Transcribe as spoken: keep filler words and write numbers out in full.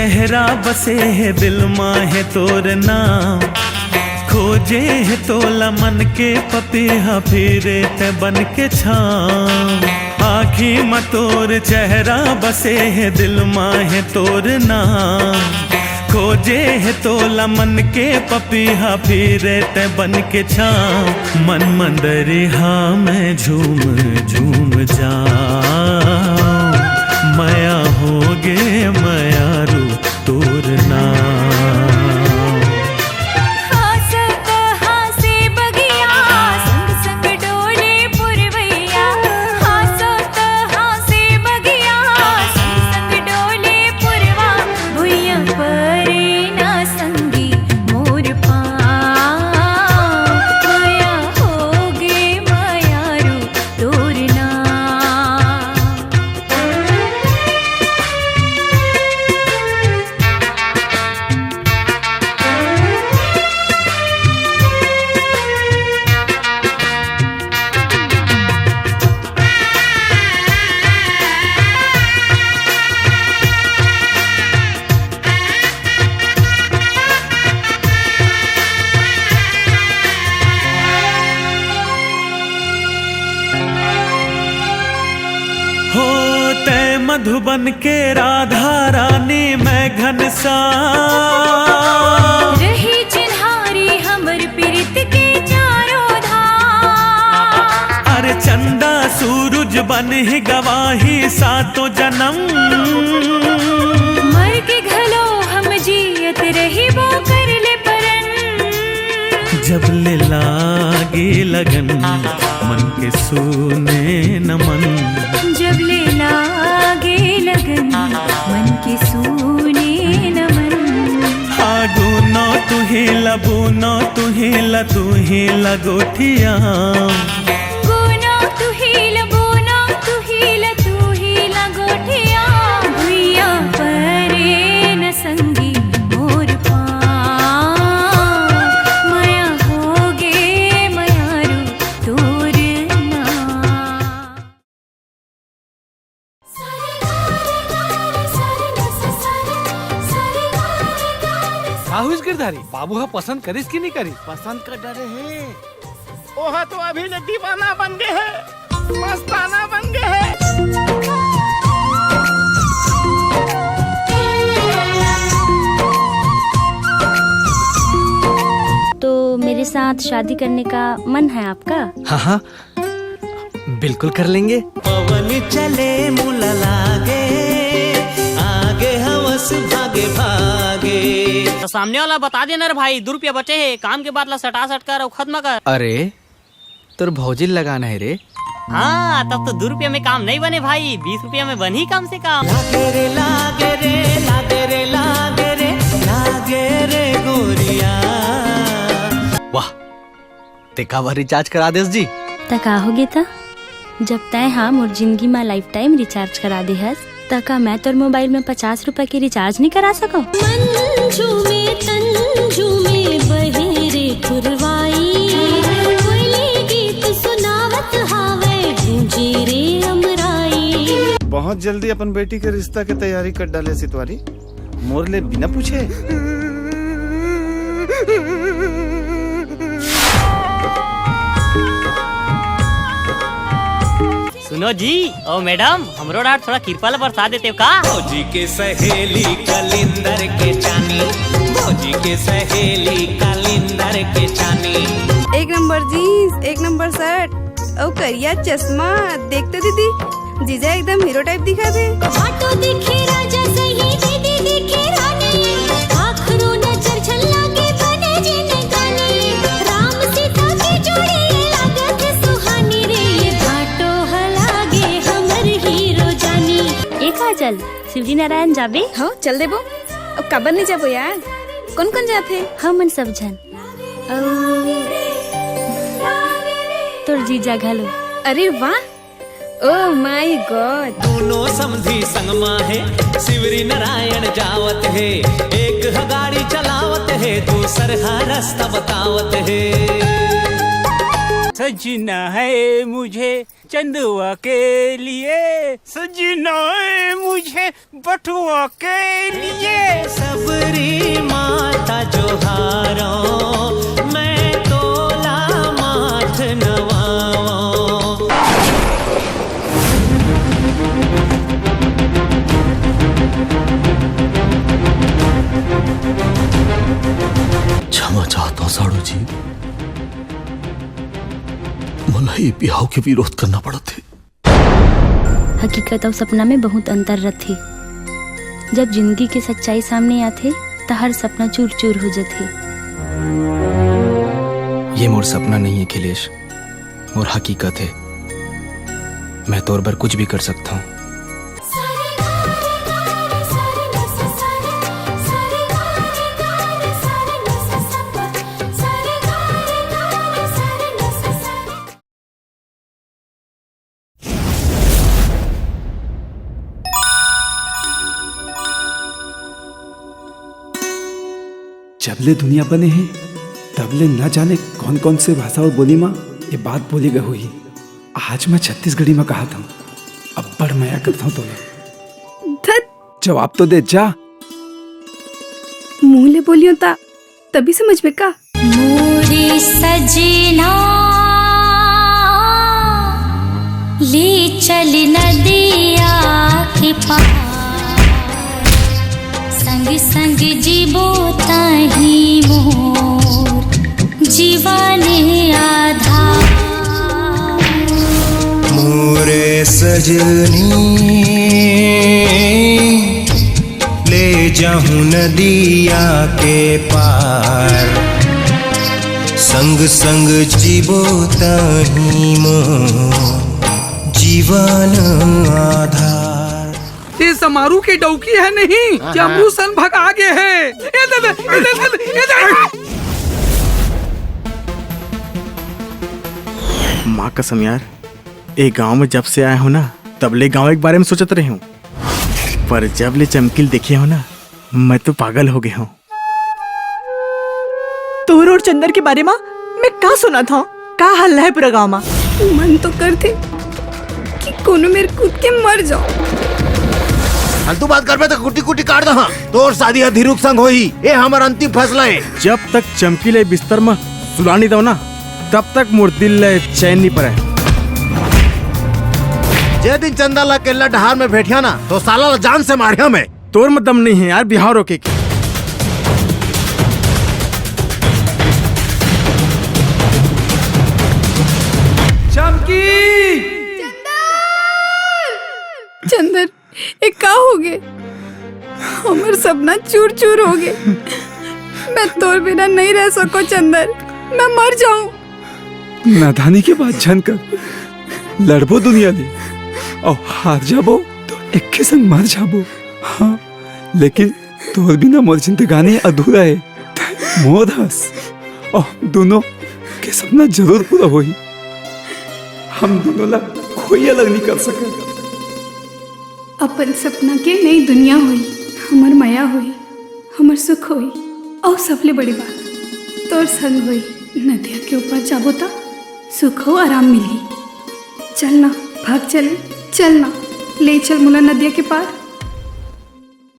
चेहरा बसे हे दिल मा हे तोर नाम, खोजे हे तोला मन के पपीहा, फिरे तैं बन के छाँव। आँखी म तोर चेहरा बसे हे, दिल मा हे तोर नाम, खोजे हे तोला मन के पपीहा, फिरे तैं बन के छाँव। मन म दरिहा में झूम झूम जाँव, मया होगे मयारू तोर नाम। हाँसत हाँसे बगिया, संग संग डोले पुरवैया। हाँसत हाँसे बगिया, संग संग डोले पुरवा। भुइयाँ परे ना संगी मोर पाँव, मया होगे मयारू तोर नाम। हो तैं मधुबन के राधा रानी, मैं घनश्याम। रही चिन्हारी हमर पीरित के चारों धाम। अरे चंदा सूरज बन ही गवाही सातों जन्म। मर के घलो हम जियत रहिबो कर ले परन। जब ले लागे लगन मन के सूने न मन। जब ले लागे लगन मन के सूने न मन। हाँ गुनो तुही ला बूनो तुही ला तुही ला गोठिया। गुनो तुही ला बूनो तुही ला तुही ला गोठिया। भुइयाँ परे न संगी मोर पाँव, मया होगे मयारू तोर नाम। का होइस गिरधारी, बाबू ह पसंद करिस कि नहीं करिस? पसंद कर डरे हे। ओहा तो अभी ले दीवाना बन गे हे, मस्ताना बन गे हे। तो मेरे साथ शादी करने का मन है आपका? हाँ हाँ, बिल्कुल कर लेंगे। पवन चले मुला लागे, आगे हवस भागे भागे। तो सामने वाला बता देना रे भाई, दू रुपया बचे हे, काम के बाद ला सटा सट कर अउ खत्म कर। अरे, तोर भौजी ल लगाना हे रे। हाँ, तब तो दू रुपया में काम नहीं बने भाई, बीस रुपया में बनही कम से कम। लागे रे लागे रे लागे रे लागे रे लागे रे गोरिया। वाह, ते काबर रिचार्ज करा देस जी? त का होगे त? जब तैं हा मोर जिंदगी मा लाइफ टाइम रिचार्ज करा दे हस, त का मैं तोर मोबाइल में पचास रुपए के रिचार्ज नहीं करा सकव? मंजू में तंजू में बहे रे पुरवाई, कोयली गीत सुनावत हावे गूंजे रे अमराई। बहुत जल्दी अपन बेटी के रिश्ता के तैयारी कर डाले सितवारी, मोर ले बिना पूछे। सुनो जी, ओ मैडम, हमरो डांट थोड़ा किरपा ला बरसा देते हो का? भौजी के सहेली कलिंदर के चानी, भौजी के सहेली कलिंदर के चानी। एक नंबर जींस, एक नंबर शर्ट, अउ करिया चश्मा। देख तो दीदी, जीजा एकदम हीरो टाइप दिखत हे। भाटो दिखे राजा सही, दीदी दिखे रानी, आखरो नजर झल्ला के बने जिंदगानी। राम सीता के जोड़ी लागत सुहानी रे, ये भाटो हलागे हमर हीरो जानी। ए काजल, शिवरी नारायण जाबे? हाँ, चल देबो। अब काबर नहीं जाबो यार? कौन कौन जाथे? हमन सब झन। अउ तोर जीजा घलो। अरे वाह, oh my god। दोनों समधी संग मा हे, शिवरी नारायण जावत हे, एक ह गाड़ी चलावत हे, दूसर ह रस्ता बतावत हे। सजना है मुझे चंदवा के लिए, सजना है मुझे बटुआ के लिए। सबरी माता जोहारो, मैं तोला माथ नवाओ। क्षमा चाहता हूँ साड़ू जी, मोला ये बिहाव के विरोध करना पड़त हे। हकीकत अउ सपना में बहुत अंतर रथे। जब जिंदगी के सच्चाई सामने आथे, त हर सपना चूर-चूर हो जथे। ये मोर सपना नहीं है अखिलेश, मोर हकीकत है। मैं तोर बर कुछ भी कर सकता हूँ। जब ले दुनिया बने हे, तब ले न जाने कौन-कौन से भाषा अउ बोली म ये बात बोली गई होही। आज मैं छत्तीसगढ़ी म कहत हूँ, अब्बड़ मया करत हूँ तोला। धत। जवाब तो दे जा। मुंह ले बोलियो ता तभी समझ में का? मोरे सजना ले चल नदिया के पार, संग संग जीबो तही मोर जीवन आधार। मोरे सजनी ले जाहूं नदिया के पार, संग संग जीबो तही मोर जीवन आधार। ये समारू के डौकी है नहीं, हाँ, जमरू हाँ। सन भगा गे है। ए दे दे, ए दे दे, ए दे दे। माँ कसम यार, ए गांव में जब से आया हूँ ना, तब ले गांव के बारे में सोचत रहे हूँ, पर जब ले चमकील देखे हूँ ना, मैं तो पागल हो गया हूँ। तोर और चंदर के बारे में मैं का सुनत हूँ? का हल्ला है पूरा गांव में? मन तो करथे कि कोनो मेर कूद के मर जाओ। फालतू बात करबे तो कुटी कुटी काट दहा। तोर शादी ह धीरू के संग होही, ए हमर अंतिम फैसला हे। जब तक चमकील ए बिस्तर में सुला नहीं दो ना, तब तक मोर दिल ले चैन नहीं पड़े। जे दिन चंदा ला केल्ला डहार में भेठिया ना, तो साला ला जान से मारिया मैं। तोर में दम नहीं है यार, बिहाव रोके के। चमकी! चंदर! चंदर, ए का हो गे? हमर सपना चूर चूर हो गे। मैं तोर बिना नहीं रह सको चंदर, मैं मर जाऊं। नादानी के बात झन कर, लड़बो दुनिया ले, अउ हार जाबो तो एके संग मर जाबो। हाँ, लेकिन तोर बिना मोर जिंदगानी अधूरा हे। तैं मोर हस, अउ दोनों के सपना जरूर पूरा होही। हम दोनों ला कोई अलग नहीं कर सके। अपन सपना के नई दुनिया होई, हमर मया होई, हमर सुख होई, अउ सबले बड़ी बात, तोर संग होई। नदिया के ऊपर जाबो त सुख अउ आराम मिलही। चल ना, भाग चल, चल ना, ले चल मोला नदिया के पार।